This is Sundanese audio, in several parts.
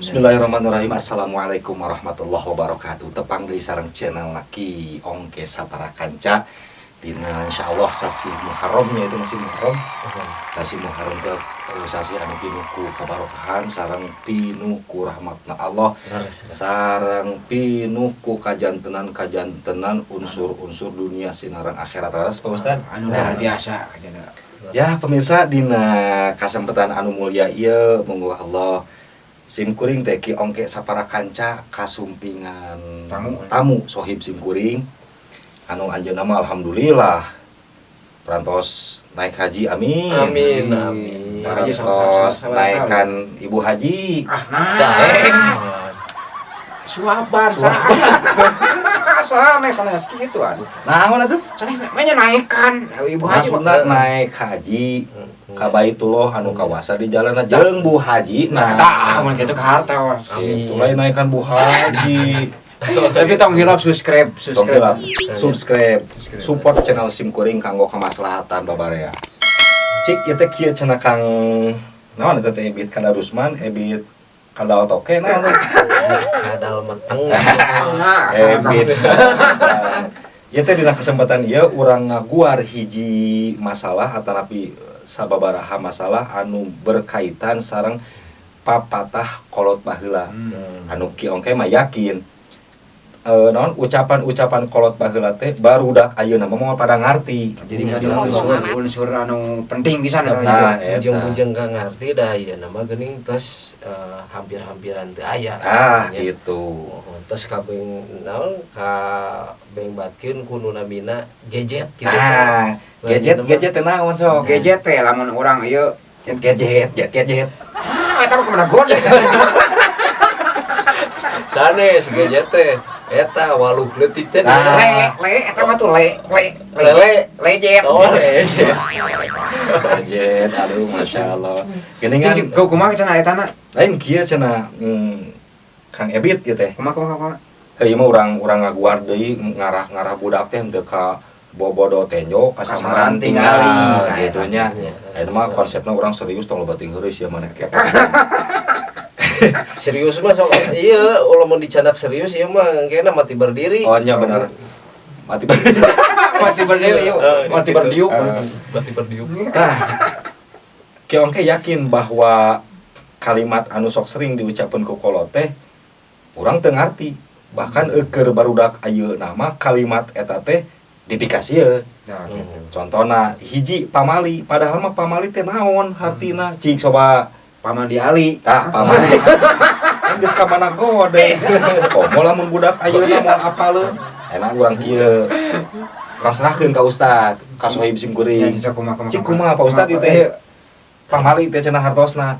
Bismillahirrahmanirrahim. Assalamualaikum warahmatullahi wabarakatuh. Tepang deui sareng channel Ki Ongke Saparakanca. Dina insyaallah sasi Muharramnya, itu masih Muharram. Sasi Muharram teh sasi anu pinuh ku kabarokahan sareng pinuh ku rahmatna Allah. Leres, leres. Sareng pinuh ku kajantenan-kajantenan unsur-unsur dunia sinareng akhirat, leres, Pak Ustad? Anu luar biasa kajana. Ya, pemirsa, dina kasempatan anu mulia ieu, monggo Allah, sim kuring teh Ki Ongke Saparakanca kasumpingan tamu. Tamu sohib sim kuring anu anjeunna mah alhamdulillah parantos naik haji, amin. Amin, amin. Parantos naikkan ibu haji. Ah, nah. Dah. Suabar sanes sanes kitu, aduh. Naon atuh? Sanes mah naikkan ibu haji. Maksudna naik haji ka Baitullah anu kawasa di jalan jeung Bu Haji. Nah, nah, tah mun kitu ka harta. Gitu, lain naikan Bu Haji. Tapi tong hilap subscribe, tong subscribe. hilap subscribe, support channel sim kuring kanggo kemaslahatan babarea. Cik, ieu teh kieu cenah Kang naon eta teh, Ebit Kadarusman, Ebit Kadal Toke, naon? Kadal meteng. Nah, Ebit. Ieu teh dina kesempatan ieu urang ngaguar hiji masalah atanapi sababaraha masalah anu berkaitan sareng papatah kolot baheula. Anu Ki Ongke mah yakin naon ucapan-ucapan kolot baheula teh barudak ayeuna mah moal pada ngarti. Jadi nggak ada unsur anu penting pisan eta. Nah, eta. Bujeng-bujeng gak ngerti dah ya nama geuning tos hampir-hampiran teu aya. Ah, nya. Gitu. Oh, tos kabeng naon kabeng batkeun ku nu namina gadget gitu. Ah, gadget. Gadget teh naon sok? Gadget teh lamun urang ieu Gadget, gadget, gadget. Ah, eta mah kemana gode. Sanes gadget teh eta waluh leutik teh. Ah. Le, le, eta mah tuh le, le, Lele. Lejet. Oh, lejet. Gadget, aduh, masya Allah. Geningan Cik, kau kumaha cenah eta na? Lain kieu cenah, Kang Ebit ieu teh. Kumaha, kumaha, kumaha? Heuh, ieu mah urang urang ngaguar deui ngarah-ngarah budak teh henteu ka bobodo tenjo kasamaran kasamaran tingali tingali. Gitu nya. Iya. Eta mah konsepna urang serius, tong loba ting heureuy sia maneh. Serius mah sok iya, ulah mun dicandak serius ieu mah kayakna mati berdiri. Oh nya, bener. Mati. Mati berdiri yuk, mati gitu. berdiuk. Mati berdiuk. Tah. Ki Ongke yakin bahwa kalimat anu sok sering diucapkeun ku kolot teh urang teu ngarti. Bahkan eukeun barudak ayeuna mah kalimat eta teh dipikasieun. Nah, gitu. Contohna hiji, pamali, padahal mah pamali teh naon hartina? Cik coba. Paman di Ali. Tah, pamali. Kan geus ka mana gode. Komo lamun budak ayeuna moal apaleun. Enak urang kieu. Urang serahkeun ka ustad, ka sohib sim Ya, kuring. cicok kumaha, kumaha. Cik, kumaha, Pak Ustad, ieu teh? Pamali teh cenah hartosna.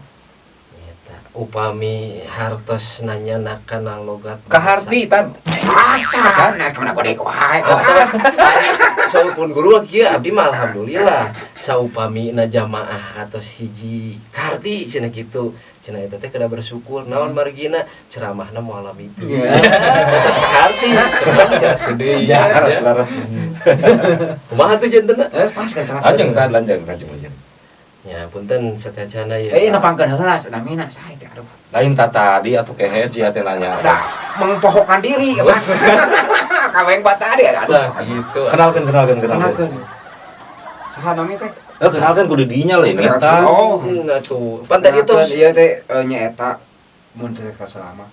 Eta upami hartos nanya kana logat. Kaharti tan. Acan, nah kemana gode wae. Oh, saupun guru mah kieu, abdi mah alhamdulillah saupami na jamaah atau hiji karti cenah kitu cenah, eta teh kedah bersyukur, naon margina ceramahna moal itu atas kaharti jelas gede. Ya, laras laras. Kumaha tuh jantenna? Eh, terus kan, terus. Lanjut tan, lanjut lanjut lanjut. Ya punten sateuacana ya. Eh, nepangkeun heula namina saha teh, aduh. Lain ta tadi atuh kehed sia teh nanya. Da mengpohokan diri apa? Kaweng bat tadi, aduh. Nah, gitu. Kenalkeun, kenalkeun, kenalkeun. Kenalkeun. Saha nami teh? Eh, kenalkeun kudu dinya lain eta. Oh. Nah tuh pan tadi tuh. Kenalkeun, ieu teh nya eta mun teh selama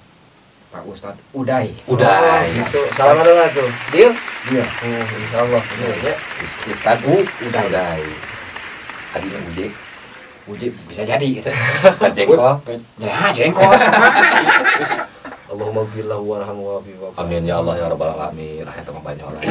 Pak Ustad Uday. Uday. Gitu, salam lah tuh deal. Dia. Insyaallah ya. Ustad U Uday. Uday. Adina Uje. Uji bisa jadi gitu. Ustad Jengkol. Ya, jengkol. Allahumma billahu warhamhu wa bi wa Amin ya Allah ya rabbal alamin. Ah, eta mah banyak lah.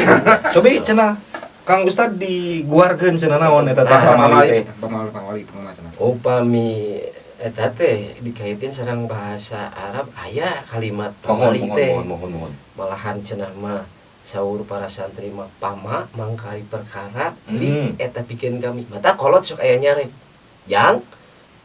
Cobi cenah Kang Ustad diguarkeun cenah naon eta teh Nah, pamali teh. Pamali, pamali, pamali cenah. Upami eta teh dikaitin sareng bahasa Arab aya kalimat Mohon pamali mohon teh. Mohon mohon mohon. Malahan cenah mah saur para santri mah pama mangkari perkara di eta pikeun kami mata kolot sok aya nyarek jang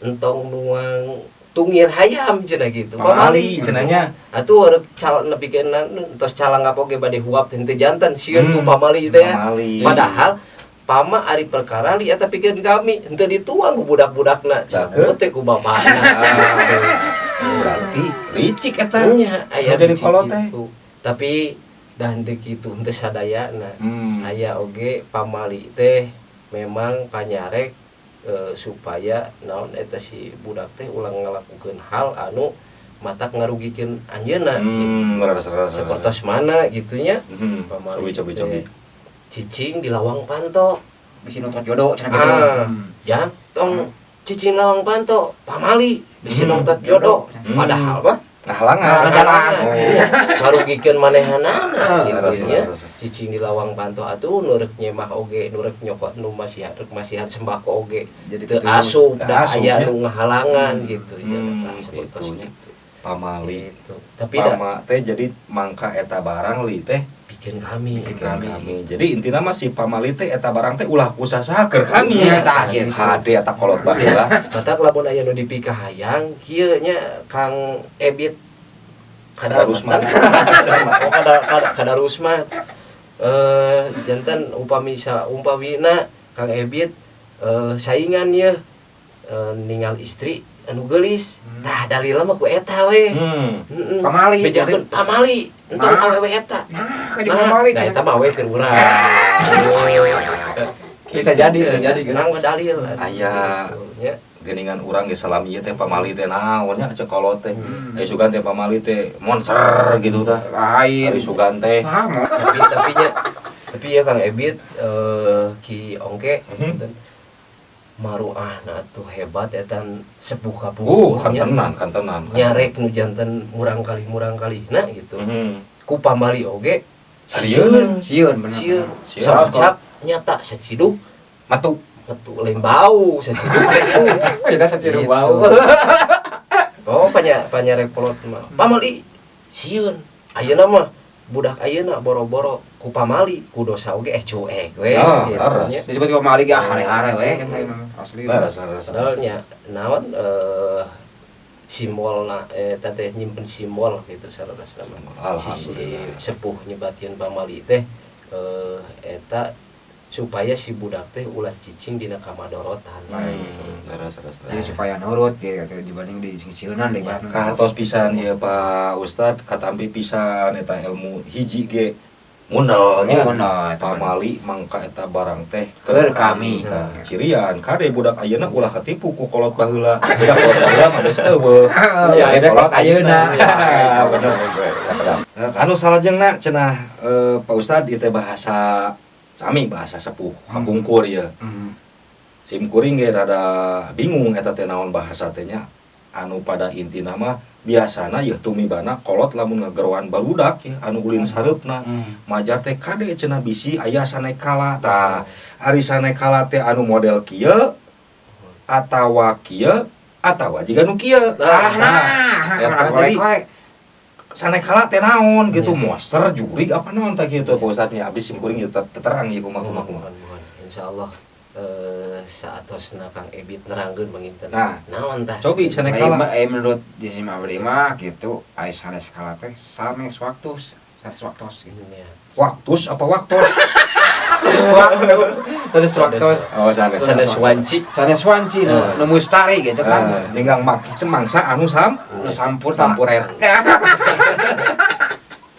entong nuang tungir hayam cenah gitu. Pamali cenah nya. Atuh rek cal nepikeun tos calang oge bade huap teh henteu janten sieun ku pamali teh ya. Pamali. Padahal pama ari perkara li eta pikeun kami henteu dituang ku budak-budakna cenah Cakep. teh ku bapakna. Ah. Berarti licik eta. Nya aya Jadi licik kolot teh. gitu. Tapi dah henteu kitu, henteu sadayana. Aya oge pamali teh memang panyarek supaya naon eta si budak teh ulah ngalakukeun hal anu matak ngarugikeun anjeunna gitu. Leres, leres, leres. Sepertos mana gitunya pamali Cobi, cobi, cobi. teh cicing di lawang panto. Bisi nonton jodoh cenah gitu. Ah, ya tong cicing lawang panto, pamali bisi nongtot jodoh. Padahal mah Ngahalangan. Ngahalangan. Oh. Ngarugikeun manehanana gitu Leres, nya. leres. Cicing di lawang panto atuh nu rek nyemah oge, nu rek nyokot nu masihan, rek masihan sembako oge Jadi teu teu asup Teu da asup, aya nya. nu ngahalangan gitu di tah sapertos gitu. gitu. Pamali. Gitu. Tapi da Pama teh jadi mangka eta barang li teh bikin kami. Bikin kami. kami. Jadi intina mah si pamali teh eta barang teh ulah ku saha keur kami. Iya, tah, gitu. Hade eta kolot baheula. Matak lamun aya nu dipikahayang kieu nya Kang Ebit Kadarusman. Oh, kadarusman. Janten upami umpamina Kang Ebit saingan ye ninggal istri anu geulis. Tah dalilna mah ku eta we. Heeh. Pamali. Bejakeun pamali entong Nah. awewe eta. Nah, ka di pamali Nah, cenah. eta mah we keur urang. Bisa jadi, bisa jadi gitu. Nang dalil. Aya. Gitu, nya. Geningan urang ge salami ieu teh pamali teh naon nya cek kolot teh. Aya sugan teh pamali teh monster gitu tah. Lain. Ari sugan teh. Nah, mau. Tapi nya tapi ya Kang Ebit Ki Ongke dan maruahna tuh hebat etan sepuh kapungkur nya. Kantenan, kantenan. Nyarek nu janten murang kali nah gitu. Ku pamali oge Sieun. Sieun bener. Sieun. Sieun. Saucap nyata saciduk Matu. metu lain bau saciduk metu. Kita saciduk Gitu. bau. Oh, panyarek kolot mah. Pamali sieun. Ayeuna mah budak ayeuna boro-boro ku pamali ku dosa oge cuek we Ah, gitu leres. nya. Disebut pamali ge hare-hare we asli. Leres, leres, Padahal leres. nya naon simbolna eta teh nyimpen simbol gitu saleresna mah. Sisi Alhamdulillah. sepuh nyebatkeun pamali teh eta supaya si budak teh ulah cicing dina kamadorotan gitu. Leres, leres, Jadi leres. supaya nurut gitu dibanding di sisieunan deh ibaratna. Kahartos pisan ieu Pak Ustad, katampi pisan eta ilmu hiji ge mundalnya. Mundal, eta. Pamali mangka eta barang teh Keur kami. Nah, cirian kade budak ayeuna ulah katipu ku kolot baheula. Budak kolot baheula mah geus eueuh. Ya, beda kolot ayeuna. Ya, bener. Sakedap. Anu salajengna cenah Pak Ustad ieu teh bahasa sami bahasa sepuh kapungkur ieu. Sim kuring ge rada bingung eta teh naon bahasa teh nya. Anu pada intina mah biasana yeuh tumibana kolot lamun ngageroan barudak ya anu ulin sareupna. Majar teh kade cenah bisi aya sanekala. Tah, ari sanekala teh anu model kieu atawa kieu atawa jiga nu kieu. Nah, Nah, eta nah, jadi jadi sanekala teh naon gitu Iya. monster jurig apa naon tah kieu Pak Ustad nya abdi sim kuring ieu terang ieu kumaha kumaha kumaha. Mohon, mohon. Insyaallah saatosna Kang Ebit nerangkeun panginten. Nah. Naon tah? Cobi sanekala. Menurut di sini abdi mah gitu, ai sanes kala teh sanes waktu, sanes waktu gitu. Nya. Waktus apa waktos? Waktu, sanes waktu. Oh, sanes. Sanes wanci. Sanes wanci nu nu mustari gitu kan. Ninggang mak semangsa anu sam Nu sampur sampuret.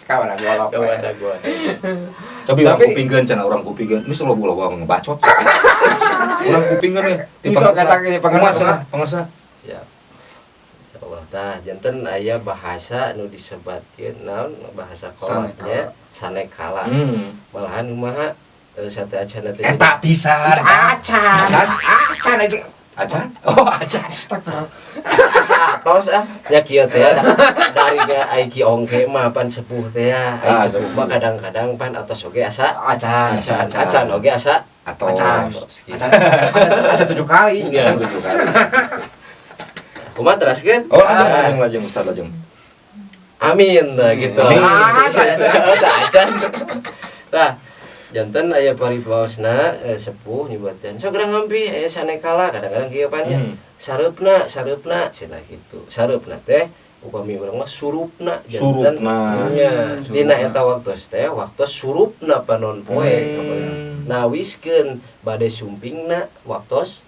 Kawan golok. Cobi urang Tapi- kupingkeun cenah urang kupingkeun. Geus loba-loba ngebacot. Urang kupingkeun we. Ti Bisa pangersa. kata ke pangersa. Kumaha cenah pangersa? Siap. Insyaallah tah janten aya bahasa nu disebatkeun naon bahasa kolotnya sanekala. Malahan kumaha sate acana teh. Eta pisan. Acan. Acan? Acan itu. Acan? Oh, acan. Astagfirullah. Asa atos ah nya kieu teh ya, dari ge ai Ki Ongke mah pan sepuh teh ya. Ai Ah, sepuh sepuh. mah kadang-kadang pan atos oge asa Acan. acan acan oge asa Atau Acan. atos gitu. Acan. Acan 7 kali. Iya. Acan 7 kali. Kumaha teraskeun? Oh, lajeng lajeng lajeng Ustaz lajeng. Amin nah gitu. Amin. Ah, acan. Tah, acan. Tah, janten aya paripaosna sepuh nyebatkeun sok gerang ngampi aya sanekala kadang-kadang kieu pan nya. Sareupna, sareupna cenah kitu. Sareupna teh upami urang mah surupna janten. Surupna. Nya, dina Surupna. eta waktos teh waktos surupna panon poe Nawiskeun bade sumpingna waktos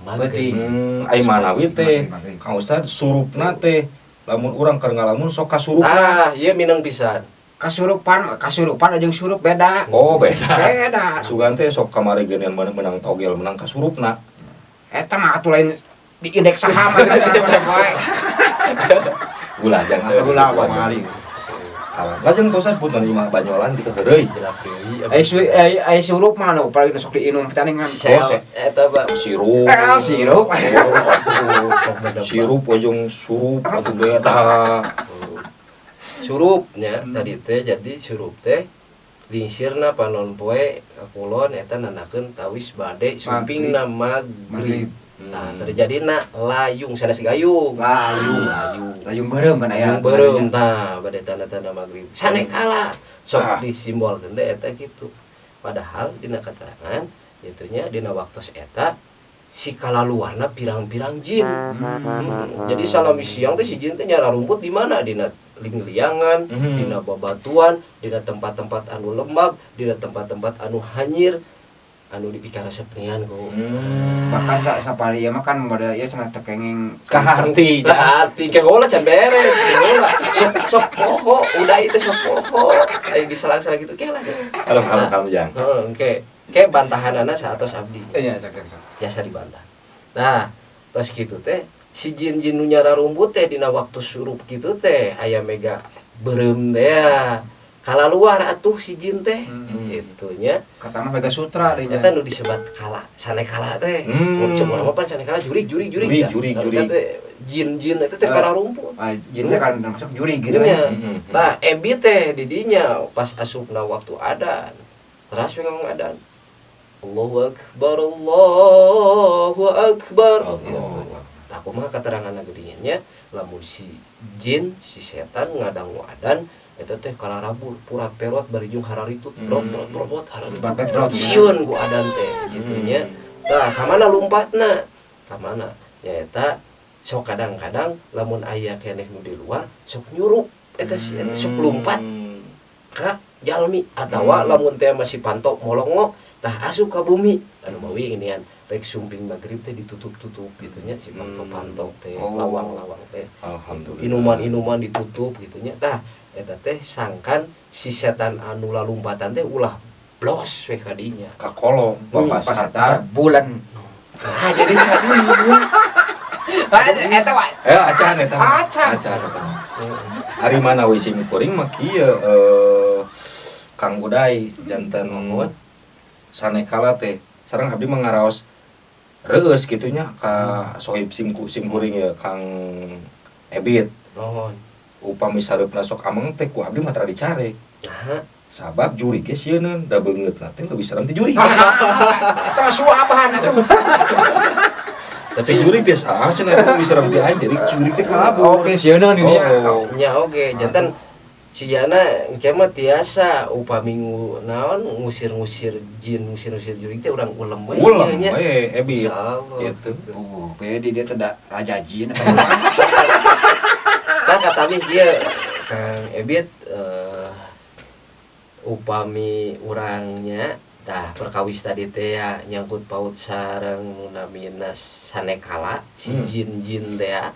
maghrib. Peuting. Ai manawi teh Maghrib, maghrib. Kang Ustad surupna teh Lamun urang keur ngalamun sok kasurupan. Tah, ieu mineng pisan. Kasurupan, kasurupan jeung surup beda. Oh, beda. Beda. Sugan teh sok kamari geuneun menang togel, menang kasurupna. Eta mah atuh lain di indeks saham eta mah wae. Ulah, jangan. Ulah pamali. Alam. Lajeng tosan punten ieu mah banyolan gitu heureuy. Ai surup mah nu paling sok diinum tandingan. Sel Oh, eta Pak. Sirup. Eh, sirup. Oh, atuh. Sirup ujung surup atuh beda. Surupnya tadi teh, jadi surup teh lingsirna panon poe ka kulon eta nandakeun tawis bade sumpingna magrib. Nah, terjadina layung sanes gayung. Layung. Layung. Layung beureum kan aya. Layung beureum tah bade tanda-tanda magrib. Sanekala sok Ah. disimbolkeun teh eta kitu. Padahal dina keterangan itunya dina waktos eta si kalaluarna pirang-pirang jin. Jadi salami siang teh si jin teh nyara rumput di mana? Dina lingliangan, dina babatuan, dina tempat-tempat anu lembab, dina tempat-tempat anu hanyir, anu dipikaresep nian ku. Bahkan sapali ieu mah kan pada ieu cenah teu kenging Kaharti. Berarti ke heula can beres, ke heula. Sok sok poho, udah itu sok poho. Ayo diselang-selang gitu ke lah. Kalem kalem kalem jang. Heeh, engke. Ke bantahanana saatos abdi. Iya, sok sok sok. Biasa dibantah. Nah, tos kitu teh si jin-jin nu nyara rumput teh dina waktu surup kitu teh aya mega beureum teh ya. Kalaluar atuh si jin teh. Itunya. Kata mah Mega Sutra deui nya. Eta nu disebat kala, sanekala teh. Hmm. Mun cek urang mah pan sanekala jurig jurig jurig Jurig, ya. jurig, Nah, jurig. eta teh jin-jin itu teh Eh. kana rumput. Ah, jin teh kan termasuk jurig gitu Nya. kan. Tah ebi teh di dinya pas asupna waktu adan. Teras we ngomong adan. Allahu akbar, Allahu akbar. Allah. Gitu. Tah kumaha keterangan geuningannya lamun si jin, si setan ngadangu adan eta teh kalarabur purat perot barijung hararitut brot brot brot brot hararitut. Brot, brot. Sieun ku adan teh gitu nya. Tah ka mana lumpatna? Ka mana? Nyaeta sok kadang-kadang lamun aya keneh nu di luar sok nyurup eta si eta sok lumpat ka jalmi atawa lamun teh masih pantok molongo tah asup ka bumi anu mawi ginian rek sumping magrib teh ditutup-tutup gitu nya si pantok-pantok teh Oh. lawang-lawang teh Alhamdulillah. inuman-inuman ditutup gitu nya tah eta teh sangkan si setan anu lalumpatan teh ulah blos we ka dinya. Ka kolong Bapak Pas Satar. eta bulan. Ah, jadi kadinya. Ah, eta wa. Eh acan eta mah. Acan. Acan eta mah. Ari mana we sim kuring mah kieu Kang Uday janten Nuhun. sanekala teh sareng abdi mah ngaraos reueus kitu nya ka sohib simku sim kuring ya Kang Ebit. Nuhun. Upami sareupna sok ameng teh ku abdi mah tara dicare. Nah, Sabab jurig ge sieuneun da beungeutna teh leuwih serem ti jurig. Eta mah suapan atuh. tapi Cek jurig teh ah cenah eta leuwih serem ti aing jadi jurig teh kalabur. Oke, sieun ini ya. Oh. Nya oge janten sigana engke mah tiasa upami naon ngusir-ngusir jin, ngusir-ngusir jurig teh urang ulem we Ulem nya. we Ebit. Insyaallah. Gitu. Oh, bedi dia teh da raja jin. Tah katami kieu Kang Ebit, upami urangnya tah perkawis tadi teh ya nyangkut paut sareng nu namina sanekala si jin-jin teh ya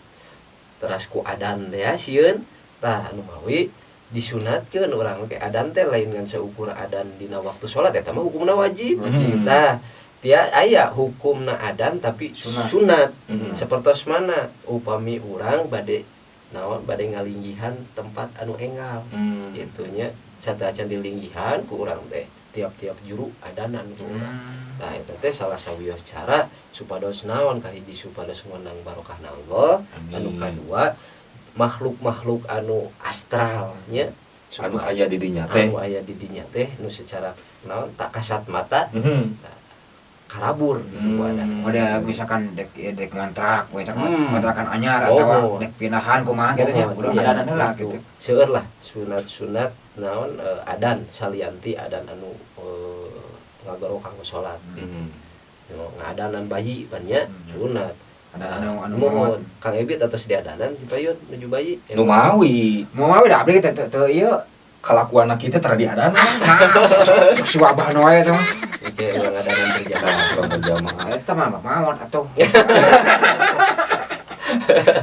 teras ku adan teh ya sieun tah anu mawi disunatkeun urang ke adan teh lain ngan seukur adan dina waktu salat eta mah hukumna wajib. Tah tia aya hukumna adan tapi Sunat. sunat. Sepertos mana upami urang bade naon bade ngalinggihan tempat anu enggal itunya sateuacan dilinggihan ku urang teh tiap-tiap juru adanan ku urang. Nah eta teh salah sawios cara supados naon kahiji supados ngundang barokahna Allah. Amin. Anu kadua makhluk-makhluk anu astral nya Anu aya di dinya teh. Anu aya di dinya teh nu secara naon tak kasat mata karabur gitu ku adan. Udah misalkan dek ya, dek ngontrak, misalkan kontrakan anyar Oh. atau dek pindahan kumaha gitu nya, Oh, udah iya, adanan heula gitu. Seueur lah sunat-sunat naon adan salianti adan anu ngagoro kanggo salat. Yo ngadanan bayi pan nya sunat. Ada anu anu Mohon maot. Kang Ebit atos diadanan di payun nuju bayi. Nu mawi Mau mau udah abdi teh teu ieu. kalakuan kita tara diadanan. Nah, sok suabahan wae teh mah. Oke, urang adanan berjamaah. Nah, urang berjamaah. Eta mah maot atuh.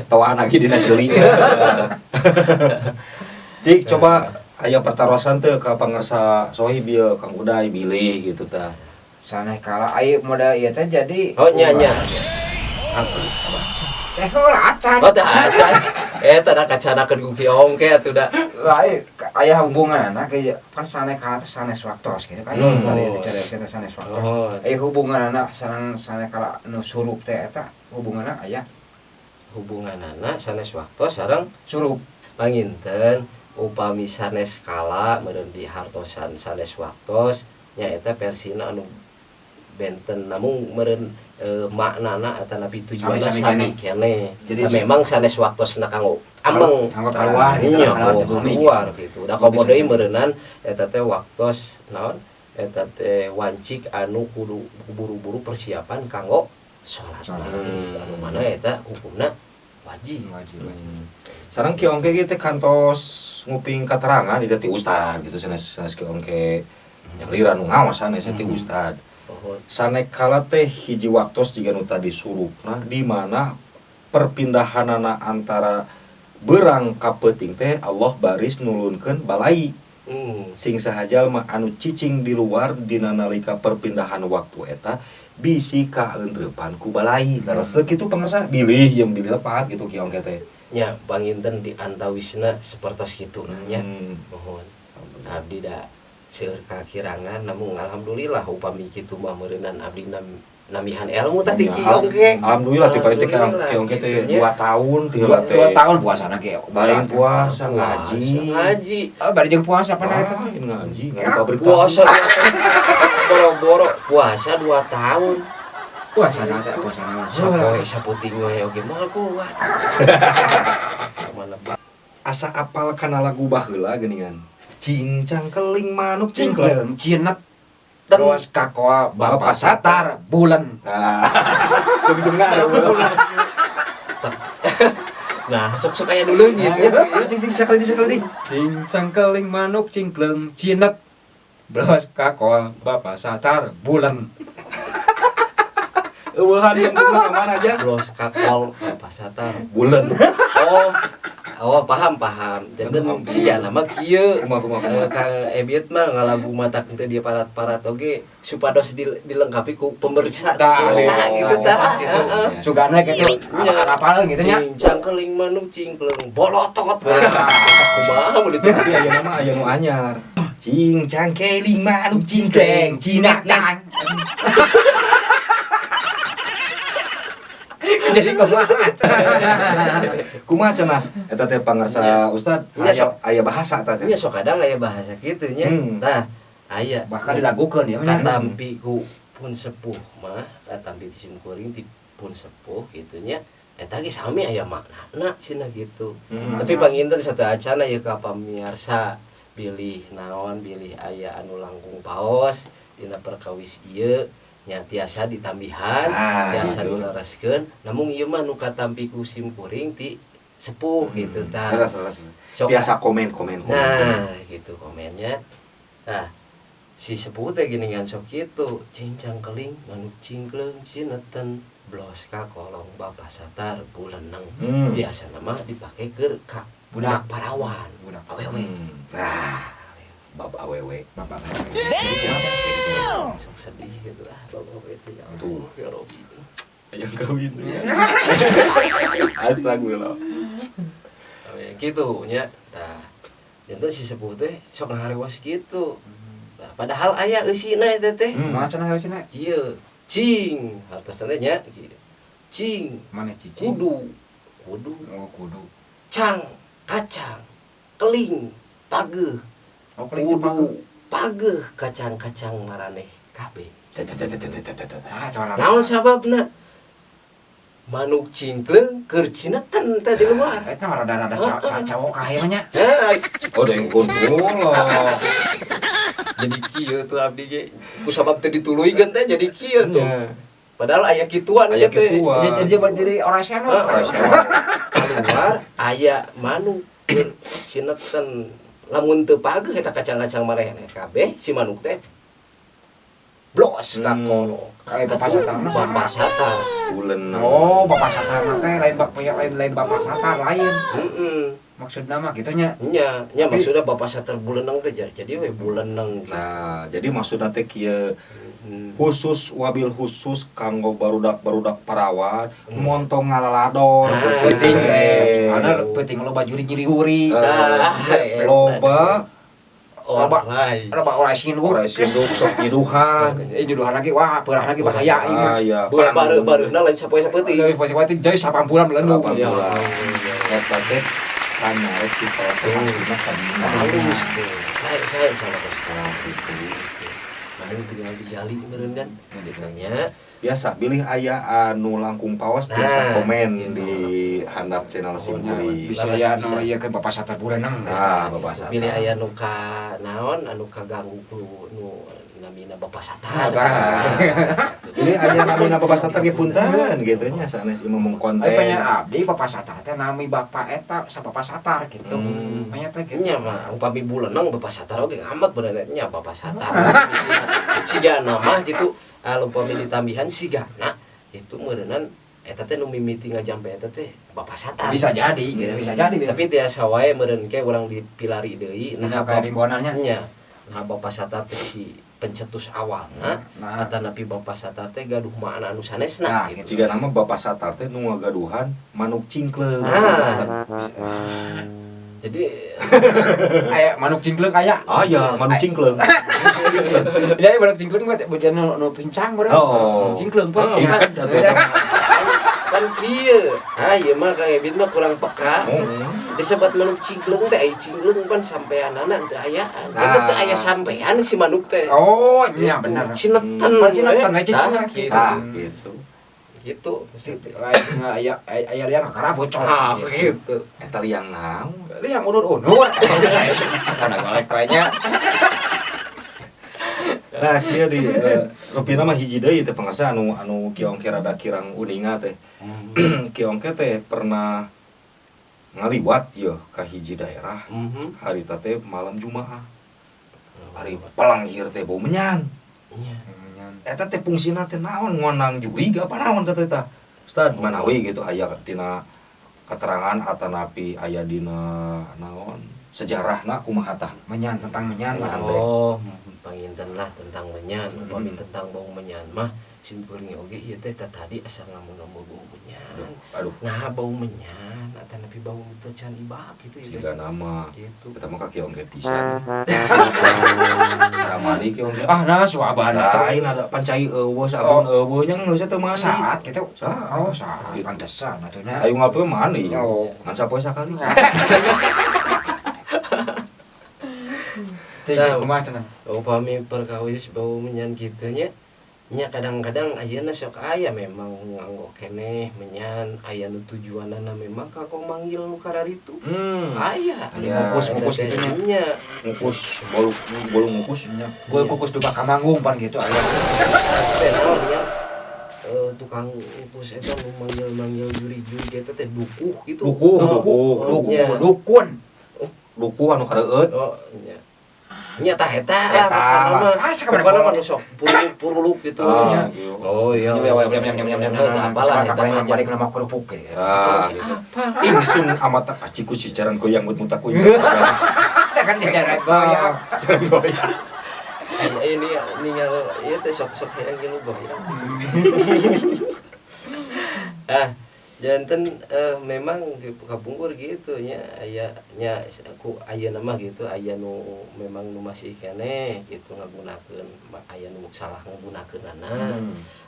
Toaan lagi dina ceuli. Cik, coba aya pertarosan teu ka pangersa sohib ieu Kang Uday bilih gitu tah. Saneh kala ai modal ieu teh jadi Oh nya nya. Teh heula acan. Oh teh acan. Eta da kacanakeun ku Ki Ongke atuh da. Lain aya hubunganna ke kan saneh kala teh sanes waktos gitu kan. Tadi dicaritakeun teh sanes waktos. Aya hubunganna sareng saneh kala nu surup teh eta hubunganna aya Hubunganana sanes waktos sareng surup. Panginten upami sanes kala meureun dihartosan sanes waktos nya eta versina anu benten namung meureun maknana atanapi tujuanna Sami-sami sami keneh. Jadi Nah, memang sanes waktosna kanggo ameng kanggo keluar gitu, Nya, keluar kanggo teh bumi keluar gitu. gitu. Da komo deui meureunnan eta teh waktos naon eta teh wancik anu kudu buru-buru persiapan kanggo salat Salat. maghrib. Anu mana eta hukumna wajib. Wajib wajib. Sareng Ki Ongke ge teh kantos nguping katerangan di ti ustad gitu sanes sanes Ki Ongke nyalira nu ngaos sanes ti ustad. Oh, Sanekala teh hiji waktos jiga nu tadi surupna di mana perpindahanana antara berang ka peuting teh Allah baris nulunkeun balai. Sing sahaja mah anu cicing di luar dina nalika perpindahan waktu eta bisi kaentreupan ku balai. Leres kitu pangersa bilih jeung bilih lepat gitu Ki Ongke teh. Nya panginten di antawisna sapertos kitu nya. Mohon abdi da seueur kakirangan namun alhamdulillah upami kitu mah meureunan abdi namihan ilmu tah ti Ki Ongke. Alhamdulillah ti paling teh Ki Ongke teh Alhamdulillah, 2 tahun ti Dua, heula teh. 2 tahun puasana ge. Lain puasa ngaji. Ngaji. Oh, bari jeung puasa pan eta teh. Lain ngaji, ngaji pabrik Puasa 2 tahun. Boro-boro puasa 2 tahun. Puasa na teh puasa na. Sapoe saputing we oge moal kuat. Mana ba- Asa apal kana lagu baheula geuningan. Cincang keling manuk cingkleng. Cingkleng cinet terus kakoa bapak satar bulan. Nah, tungtungna ada bulan. Nah, sok-sok aya dulu gitu. Sing sing sekali di sekali di. Cincang keling manuk cingkleng cinet bros kakoa bapak satar bulan. Eueuhan tungtungna ka mana aja? Bros kakol bapak satar. Bulan. Oh. Oh, paham paham. Janten siga nama kieu. Kumaha kumaha kumaha. Kang Ebiet mah ngalagu mata teu dia parat-parat oge supados dilengkapi ku pemeriksa Tah, pemeriksa oh, gitu tah. gitu. Heeh. Sugana gitu, Nya. apal-apalan gitu nya. Cincang keling manuk cingkleung bolotot. Nah. Kumaha mun ditu? Tapi aya nama aya nu anyar. Cincang keling manuk cingkleng cinak nang. Jadi kumaha? Kumaha cenah? Eta teh pangersa Ustad, Nya, aya sok. aya bahasa eta teh. Nya sok kadang aya bahasa kitu nya. Tah, aya Bahkan dilagukeun ya mah. katampi ku pun sepuh mah, katampi ti simkuring ti pun sepuh kitu nya. Eta ge sami aya maknana cenah gitu. Tapi panginten sateuacana ieu ka pamiarsa bilih naon bilih aya anu langkung paos dina perkawis ieu nya tiasa ditambihan, Ah, tiasa gitu. dilereskeun. Namun ieu mah nu katampi ku simkuring ti sepuh gitu tah. Leres leres. Sok Biasa komen komen komen. Nah, gitu komennya. Nah, si sepuh teh geuningan sok kitu, cincang keling manuk cingkleung cineten blos ka kolong bapak satar buleneng. Biasa nama dipake keur ka budak parawan, Budak. awewe. Nah, bab awewe. Bapak. Sok sedih gitu ah bapak awewe teh ya Allah, Tuh. ya Robi. Yang kawin. Astagfirullah. Awewe gitu nya. Tah, janten si sepuh teh sok ngaharewos kitu. Tah, padahal aya eusina eta teh. Mana cenah cenah? Kieu, cing, hartosna teh nya kieu. Cing, Mana cicing? kudu, kudu, Oh, kudu. cang, kacang, keling, pageuh, Oh, keling teh kudu, pageuh, kacang-kacang maraneh kabeh. Ah, cara. Naon sababna? Manuk cingkleung keur cineten teh di luar. Eta mah rada-rada cawok ka mah nya. Nah, Oh, dengkun pula. jadi kieu tuh abdi ge. Ku sabab teu dituluykeun teh jadi kieu tuh. Nya. Padahal aya kituan Aya ieu teh. kituan. Jadi orang senok. Heeh, keluar aya manuk keur cineten lamun teu pageuh eta kacang-kacang maraneh kabeh si manuk teh Blos ka kolok. Kayak Bapak Satar mah. Bapak Satar. Buleneng. Oh, Bapak Satar mah teh lain bapak lain lain Bapak Satar lain. Heeh. Maksudna mah kitu nya. Nya, nya maksudnya Bapak Satar buleneng teh jadi we buleneng gitu. Nah, jadi maksudna teh kieu, khusus wabil khusus kanggo barudak-barudak parawan montong ngalalador. Ah. Penting teh. Ana penting loba juri nyiriuri. Nah, Loba Loba. Orai. Loba orai sinduk. orai sinduk sok nyiduhan. Nyiduhan lagi wah, beurah lagi bahaya ieu mah. Ah, iya. Baru-baruhna lain sapoe sapeutih. Leuwih poe sapoe jadi sapampulan melendung. Delapan Iya. bulan. Eta teh kanyarek di kawasan maksudna kadinya. Halus tuh. Saya salah bos. Nah, gitu. Namun tinggal digali meureun dan gitu nya. Biasa bilih aya anu langkung pawas biasa Nah, komen gitu. di handap channel Simkuring. Bisa Laras ya bisa. nu ieu ke Bapak Satar buleneng. Nah, Bapak Satar. Bilih aya nu ka naon anu kaganggu ku nu namina Bapak Satar. Nah. Bilih aya namina Bapak Satar ge punten gitu nya sanes ieu mah konten. Ai pengen abdi Bapak Satar teh nami Bapak eta sa Bapak Satar gitu. Nya teh gitu. Nya mah upami buleneng Bapak Satar oge ngambek bener nya Bapak Satar. Sigana mah gitu upami ditambihan sigana itu meureunan eta teh nu mimiti ngajampe eta teh Bapak Satar. Bisa jadi gitu, bisa jadi. Tapi tiasa wae meureun ke urang dipilari deui. Nah, kayak rimbonannya. Nya. Nah, Bapak Satar teh si pencetus awalna Nah. atanapi Bapak Satar teh gaduh makna anu sanesna Nah, gitu. Jika nama Bapak Satar teh nu ngagaduhan manuk cingkleung. Nah. Jadi Aya manuk cingkleung aya. Ah ya, manuk cingkleung. Jadi manuk cingkleung mah bojan nu nu pincang beureum. Oh. Cingkleung pun. Oh, Ingket atuh. Kan kieu. Ah, ieu mah Kang Ebit mah kurang peka. Disebut manuk cingkleung teh ai cingkleung pan sampeanana teu ayaan. Nah. Teu aya sampean si manuk teh. Oh, nya Gitu. bener. Cineten. Oh, cineten, we. we, cicing. Tah, gitu. Tah, gitu. Gitu. Aya aya liang kakara bocor. Ah, gitu. Eta liang naon? Liang unur-unur. Kana golek kayaknya. Nah, kieu di rupina mah hiji deui teh pangarsa anu anu kiongke rada kirang uninga teh. Kiongke teh pernah ngaliwat yeuh ka hiji daerah. Harita teh malam Jumaah. Hari palanghir teh bau menyan. Nya. Eta teh fungsina teh naon ngonang jurig apa naon teh teh tah. Ustad manawi gitu aya tina keterangan atanapi aya dina naon sejarahna kumaha tah. Menyan tentang menyan lah. Oh, panginten lah tentang menyan, upami tentang bau menyan mah sim kuring oge ieu teh tadi asa ngomong-ngomong bau menyan. Aduh, Nah, bau menyan atanapi bau teu can ibak gitu ya. siga nama. Gitu. Eta mah ka kiongke pisan. Cara mandi kiongke. Ah, nah suabana teh. Lain ada pancai eueuh sabun eueuh nya geus teu mandi. Saat gitu. Saat. Oh, saat pantesan atuh nya. Ayo ngapain mandi? Oh. Ngan sapoe sakali. Teh Nah. kumaha cenah? Upami perkawis bau menyan kitu nya. Nya kadang-kadang ayeuna sok aya memang nganggo keneh menyan aya nu tujuanana memang kanggo manggil nu kararitu. Aya. Ya. Ngukus-ngukus Eta teh gitu nya. nya. Ngukus bolu bolu ngukus. Gue kukus duka kamanggung pan gitu aya. Teh naon nya? Tukang ngukus eta nu manggil-manggil juri-juri eta teh dukuh gitu. Dukuh, Oh, dukuh. oh, nya. Dukun. Dukuh anu kareueut. Oh, nya. Nya tah eta lah Eta pokona lah. mah. Ah, sakamana Pokona mah bolong. nu sok puruluk gitu. Ah, gitu. Oh iya. Eh, tah apalah eta mah Balik nama kerupuk gitu. Ah, Apa? Ingsun amat tak aciku si jaran goyang mut mutaku. Teh kan jajaran goyang. Jaran goyang. Aya ini ningal ieu teh sok-sok hayang ngilu goyang. Ah, janten memang di kapungkur gitu nya aya nya ku ayeuna mah gitu aya nu memang nu masih keneh gitu ngagunakeun aya nu salah ngagunakeunana.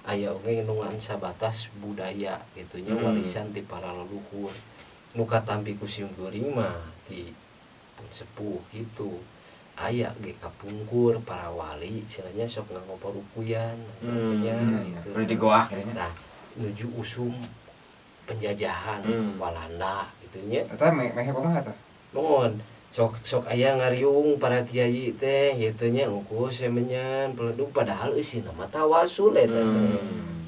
Aya oge nu ngan sabatas budaya gitu nya warisan ti para leluhur. Nu katampi ku sim kuring mah ti pun sepuh gitu. Aya ge kapungkur para wali istilahnya sok nganggo parukuyan, gitu. Udah digoah gitu nya. Nah, nuju usum penjajahan Walanda gitu nya. Eta meh meh kumaha tah? Nuhun. Sok sok aya ngariung para kiai teh gitu nya ngukus menyan peledug padahal eusina mah tawasul eta teh.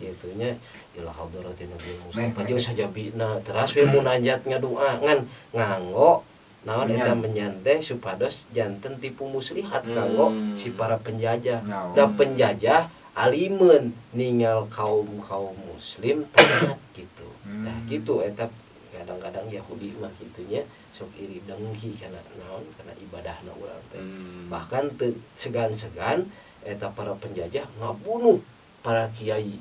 Gitu nya ila hadratin Nabi Mustafa jeung sajabina teras we munajat ngadoa ngan nganggo naon eta menyan teh supados janten tipu muslihat kanggo si para penjajah. Da penjajah Alimeun ningal kaum-kaum muslim taat gitu. Nah, gitu eta kadang-kadang Yahudi mah gitunya sok iri dengki kana naon, kana ibadahna urang teh. Bahkan teu segan-segan eta para penjajah ngabunuh para kiai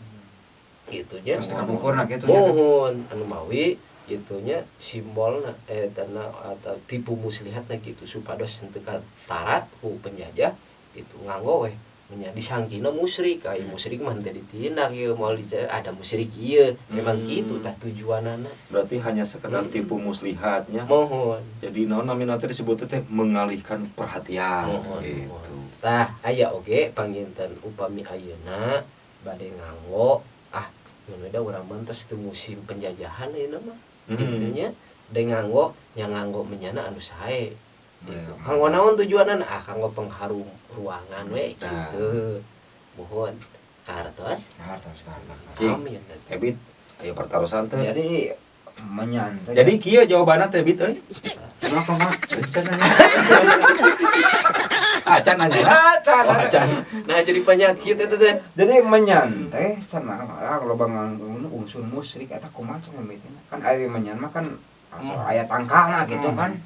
gitu nya. Terus kapungkurna gitu nya. Mohon anu mawi gitunya simbolna etana atau tipu muslihatna gitu supados henteu katara ku penjajah itu nganggo weh nya disangkina musyrik, ai musyrik mah henteu ditindak ieu, moal ada musyrik ieu memang gitu tah tujuanana. Berarti hanya sekedar tipu muslihatnya. Mohon. Jadi naon namina teh disebutnya teh mengalihkan perhatian Mohon, gitu. Mohon. Tah aya oge panginten upami ayeuna bade nganggo ah geus da urang mah tos teu musim penjajahan ayeuna mah. Gitunya de nganggo nya nganggo menyana anu sae gitu. Kanggo naon tujuanana? Ah, kanggo pengharum ruangan we gitu. Mohon kartos. Kartos, kartos. Cik. Amin. Ebit aya pertarosan teh. Jadi menyan teh. Jadi kieu jawabanna teh, Bit euy. Kumaha, kumaha? Geus can nanya. Acan nanya. Acan. Oh, acan. Nah, jadi penyakit itu teh. Jadi menyan teh cenah ah loba nganggo unsur musyrik eta kumaha cenah mimitina? Kan ari menyan mah kan asal aya tangkalna gitu kan.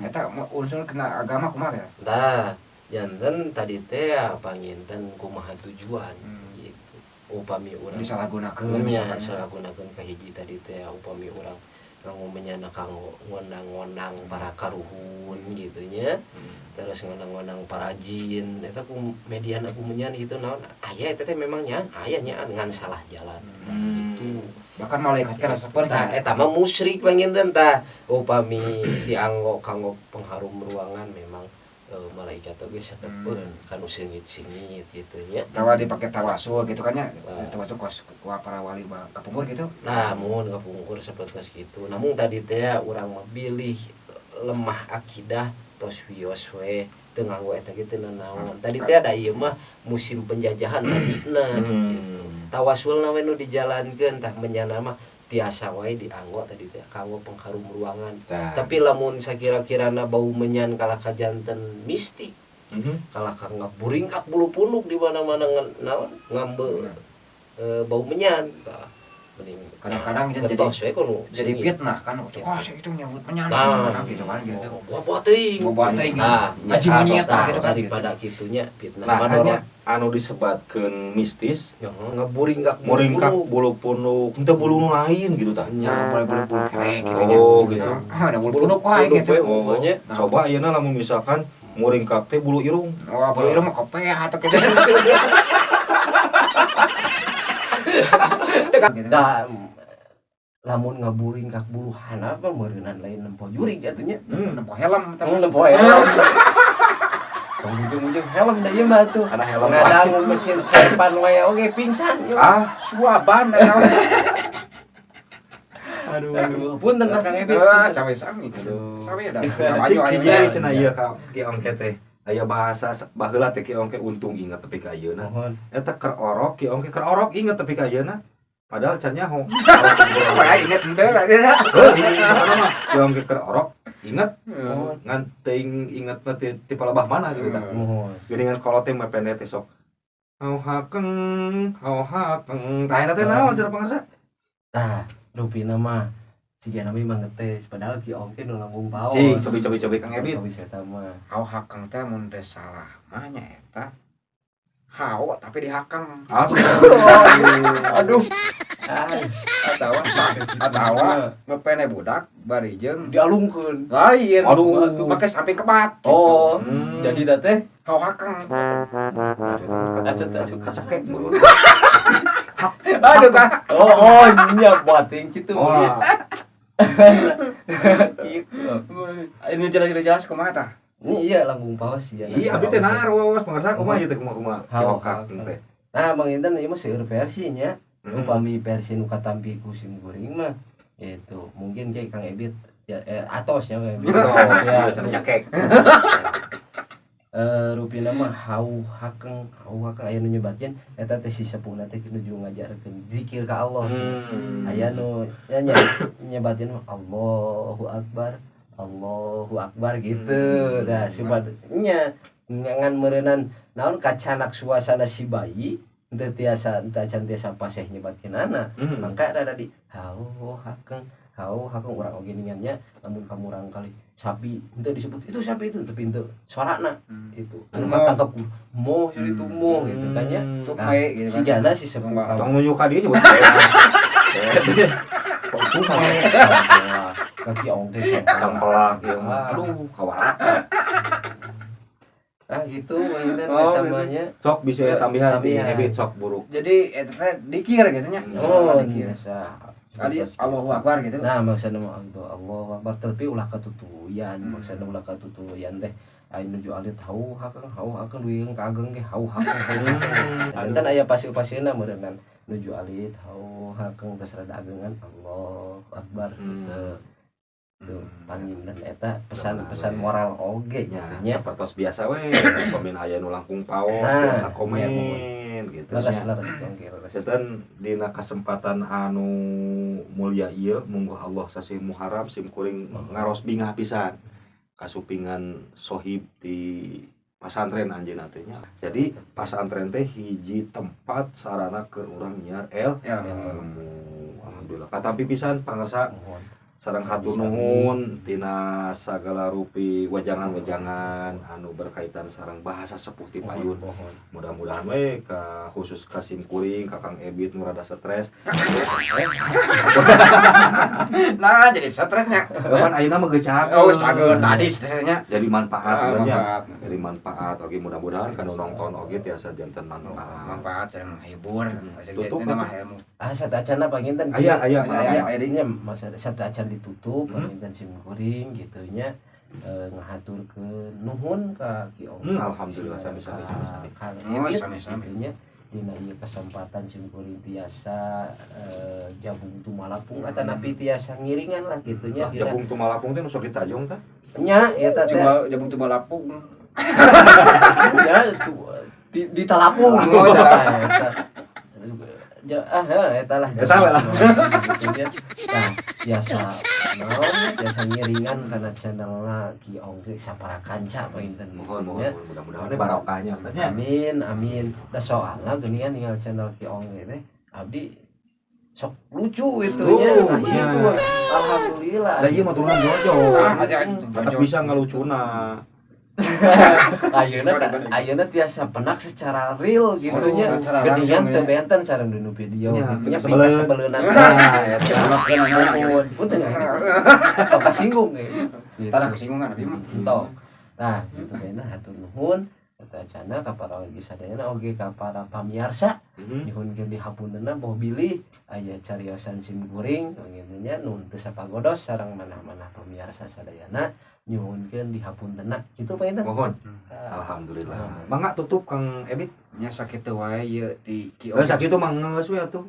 Eta unsur kena agama kumaha ya? Tah, janten tadi teh panginten kumaha tujuan gitu. Upami urang Disalahgunakeun nya misalkan. Salahgunakeun kahiji tadi teh upami urang nganggo menyana kanggo ngondang-ngondang para karuhun gitu nya. Terus ngondang-ngondang para jin eta ku mediana ku menyan gitu naon aya eta teh memang nyaan aya nyaan ngan salah jalan. Gitu. Bahkan malaikat kan resepeun. Tah eta mah musyrik panginten. Tah upami dianggo kanggo pengharum ruangan memang malaikat oge sedepeun kanu seungit-seungit gitu nya. Tawa dipake tawasul gitu kan nya. Wah. Tawasul kos ku para wali kapungkur gitu. Tah mun kapungkur sapertos kitu. Namun tadi teh urang mah bilih lemah akidah tos wios we teu nganggo eta ge teu nanaon. Tadi teh ada ieu mah musim penjajahan tadina gitu. Tawasulna we nu dijalankeun. Tah menyana mah tiasa wae dianggo tadi teh kanggo pengharum ruangan. Tah. Tapi lamun sakira-kirana bau menyan kalah kajanten mistik, kalah ka ngaburingkak bulu punduk di mana-mana naon ngambe bau menyan tah mending Kadang-kadang jadi gentos we kono jadi seungit. Fitnah kan. Wah, saya itu nyebut menyan Nah. gitu kan gitu. Gua buat teuing. Gua teuing. Ah, Ngaji monyet tah, gitu kan. Daripada kitunya fitnah Nah, madorot. hanya anu disebatkeun mistis Ya, ngaburingkak bulu muringkak punduk. Bulu punduk henteu bulu nu lain gitu tah. Nya. Boleh boleh bulu kerek gitu nya. Oh, gitu. Ah, ada bulu punduk wae Punduk gitu. we, Oh, pokoknya. coba ayeuna lamun misalkan muringkak teh bulu irung. Wah, bulu irung mah kopeh atau gitu. Gitu. Dah lamun ngaburingkak bulu handap mah meureunnan lain nempo jurig atuh nya. Nempo helm tapi. Nempo helm. Tong ujung-ujung helm da ieu mah tuh. Karena helm. Ngadangu mesin serpan wae oge pingsan ieu mah. Ah, suaban da naon. Aduh. Aduh, punten lah Kang Ebit. Ah, sami-sami. Aduh. Sami da. Cik hiji deui cenah ieu ka Ki Ongke teh. Aya bahasa baheula teh Ki Ongke untung inget tepi ka ayeuna. Mohon. Eta keur orok Ki Ongke keur orok inget tepi ka ayeuna. Padahal can nyaho. Wah, inget henteu lah. Heuh, mah Ki Ongke keur orok inget Mohon. ngan teuing ingetna ti palebah mana gitu tah. Mohon. Geuningan kolot teh mepende teh sok hau hakeng, hau hakeng. Tah eta teh naon cenah pangarsa? Tah, rupina mah sigana mah memang ngetes padahal Ki Ongke nu langkung paos. Cing, cobi cobi cobi Kang Ebit. Cobi eta mah. Hau hakang teh mun teu salah mah nya eta. Hao tapi dihakang. Aduh. Aduh. Ah, Atawa ngepene budak bari jeung dialungkeun. lain. Aduh. Make samping kebat. Gitu. Oh, jadi da teh Hau hakang. Asup asup. Kacekek. Aduh kah. Oh, nya bating kitu. Wah. Gitu. Ini jelas jelas kumaha tah? Ini iya langkung paos ya. Iya, abi teh naros, pangarsa kumaha ieu teh kumaha kumaha? Hau Ki hakeng. teh. Nah, Bang Intan ieu mah seueur versinya. Upami versi nu katampi ku sim kuring mah itu mungkin kayak Kang Ebit ya, atos ya Kang Ebit. Ya, Ya, cenah nyekek. Rupina mah hau hakeng aya nu nyebatkeun eta teh si sepuhna teh nuju ngajarkeun zikir ka Allah sih. Aya nu nya nyebatkeun mah Allahu Akbar, Allahu Akbar gitu. Dah supados nya ngan meureunan naon kacanak suasana si bayi. Henteu tiasa, henteu acan tiasa paseh nyebatkeunana. Mangka rada di hau hakeng, hau hakeng. Urang oge ningannya lamun kamurang kali sapi henteu disebut itu sapi itu, tapi henteu sorana itu anu katangkep moh jadi itu moh gitu kan ya. Nah, Tupai gitu kan. Sigana si sepuh. Tong nunjuk ka dieu juga. Kok tupai? Wah, kaki ongke sampelak. Sampelak ieu mah. Aduh, kawarat. Ah gitu panginten. Oh, eta mah nya. Sok bisa tambihan ti Tambihan. Ebit, sok buruk. Jadi eta teh dikir gitu nya. Oh, Dikir. biasa. Kali Allahu Akbar gitu. Nah, maksudna mah gitu Allahu Akbar, tapi ulah katutuyan, maksudna ulah katutuyan teh aya nuju alit hau hakeng, hau hakeng, dugi ka ageng ge hau hakeng, hau hakeng. Janten aya pasir-pasirna meureunnan nuju alit hau hakeng, geus rada agengan Allahu Akbar gitu. Tuh, panginten eta pesan-pesan moral oge Nya, gitu nya. Sapertos biasa we, pemain aya nu langkung paos, Nah, biasa komen iya, gitu. Leres Nya. leres oge leres. Janten dina kesempatan anu mulia ieu, mungguh Allah sasih Muharram, sim kuring ngaros bingah pisan kasupingan sohib di pasantren anjeunna teh nya. Jadi pasantren teh hiji tempat sarana keur urang nyiar el Ya. ilmu. Alhamdulillah. Katampi pisan pangersa Mohon. sareng hatur nuhun tina sagala rupi wejangan-wejangan anu berkaitan sareng bahasa sepuh ti payun. Mohon. Mudah-mudahan we ka khusus ka sim kuring, ka Kang Ebit nu rada stres. Nah, jadi stresnya. Kapan ayeuna mah geus cager. Oh, cager tadi stresnya. Jadi manfaat Ah, nya. manfaat. Jadi manfaat oge, mudah-mudahan kan nonton oge tiasa janten manfaat. Manfaat dan menghibur. Tutup, Itu mah ilmu. Ah, sateuacanna panginten. Aya aya. Aya, Maaf. aya. Nya masa sateuacan ditutup, panginten sim kuring gitu nya ngahaturkeun nuhun ka Ki Ong. Alhamdulillah, sami-sami, sami-sami. Kang Oh, Ebit sami-sami. gitu nya. Dina ieu kesempatan sim kuring tiasa jabung tumalapung atanapi tiasa ngiringan lah gitu nya Lah, dina jabung tumalapung teh nu sok ditajong teh. Nya eta teh. Coba jabung coba lapung. Ya tu di talapung. Oh, Nah, eta. Ja, ah, heh, eta lah. Eta we lah. Gitu nya. Nah, tiasa naon, tiasa ngiringan kana channelna Ki Ongke sapara kanca panginten Mohon gitu mohon nya. mohon. Mudah-mudahan ini barokahnya Ustaz nya. Amin amin. Da soalna geuningan ninggal channel Ki Ongke teh abdi sok lucu itu nya. Oh, Ah, nya. ieu mah. Alhamdulillah. Da ieu mah turunan Jojo. Ah, aja. Tetap bisa ngalucuna. Ayeuna tiasa penak secara real gitu nya. Oh, secara Geuningan langsung, teu ya. benten sareng dinu video Ya, gitu nya, teu pikasebeleunana. Nah, eta. Nuhun. Punten ya. Tong kasinggung ya. Gitu. Tanah kesinggungan abi mah. Entong. Nah, gitu kayaknya hatur nuhun sateuacanna ka para wargi sadayana oge ka para pamiarsa. Nyuhunkeun dihapuntenna boh bilih aya cariosan sim kuring panginten nya nu teu sapagodos sareng manah-manah pamiarsa sadayana, nyuhunkeun dihapuntenna kitu panginten. Mohon. Ah. Alhamdulillah. Mangga tutup, Kang Ebit. Nya sakitu wae ieu ti Ki Lah, sakitu mah geus we atuh.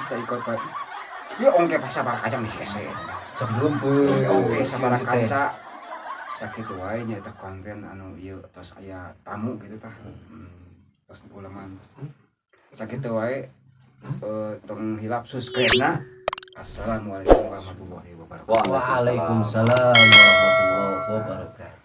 Saikot wae. Ieu ongke pasabara kaca nih hese. Sebelum Ongke sabara kaca. Sakitu wae nya eta konten anu ieu tos aya tamu gitu tah. Tos ulangan. Sakitu wae, tong hilap subscribe na. Assalamualaikum warahmatullahi wabarakatuh. Waalaikumsalam warahmatullahi wabarakatuh.